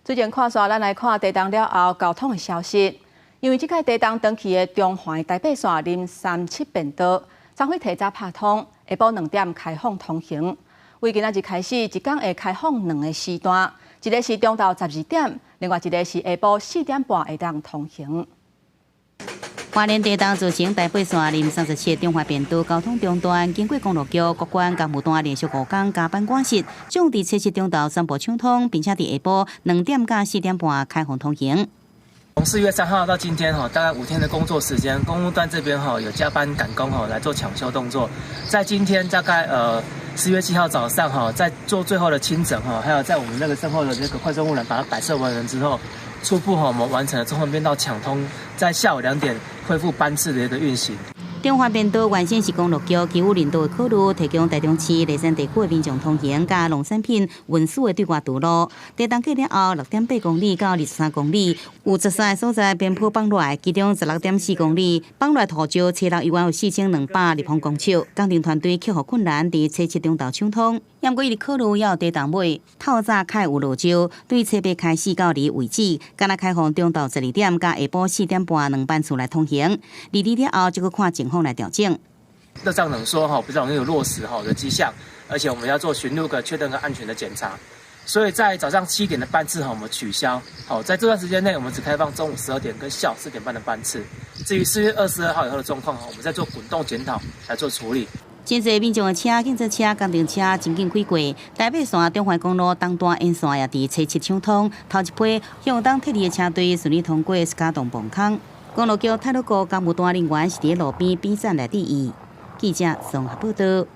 最近看煞，咱來看地動了後交通的消息。因為這擺地動斷去的中環台八線林三七便道，昨昏提早拍通，下晡2點開放通行。為今仔日開始，一工會開放兩個時段，一個是中晝12點，另外一個是下晡4點半會當通行。花蓮地動造成台八線林37中環便道交通中斷，經過公路局各關工務段連續5工加班趕實，將佇初七中晝全部搶通，並且佇下晡2點到4點半開放通行。從4月3號到今天哈，大概5天的工作時間，工務段這邊哈有加班趕工哈來做搶修動作。在今天大概4月7號早上哈，在做最後的清整哈，還有在我們那個身後的這個快速護欄把它擺設完成之後，初步哈我們完成了中環便道搶通，在下午2點恢復班次的一個運行。中環便道原先是公路局基於人道的考慮，提供台中市梨山地區的民眾通行，佮農產品運輸的對外道路。地動過了後，6.8公里到23公里，有13個所在邊坡崩落來，其中16.4公里崩落土石，車流猶原有4200立方公尺。工程團隊克服困難，佇初七中晝搶通。毋過伊考慮猶有地動尾，透早較會有落石，對初八開始到二為止，干焦開放中晝12點佮下晡4點半兩班次來通行。二了後，就閣看情況來調整。熱脹冷縮哈，比較容易有落石哈的跡象，而且我們要做巡路個確認跟安全的檢查，所以在早上7點的班次哈，我們取消。好，在這段時間內，我們只開放中午12點跟下午4點半的班次。至於4月22號以後的狀況哈，我們再做滾動檢討來做處理。真濟民眾的車、警察車、工程車真緊開過，台八線中環公路東段沿線也佇初七搶通，頭一批向東撤離的車隊順利通過斯卡洞崩坑。公路局太魯閣工務段人員是佇路邊比讚來致意。記者綜合報道。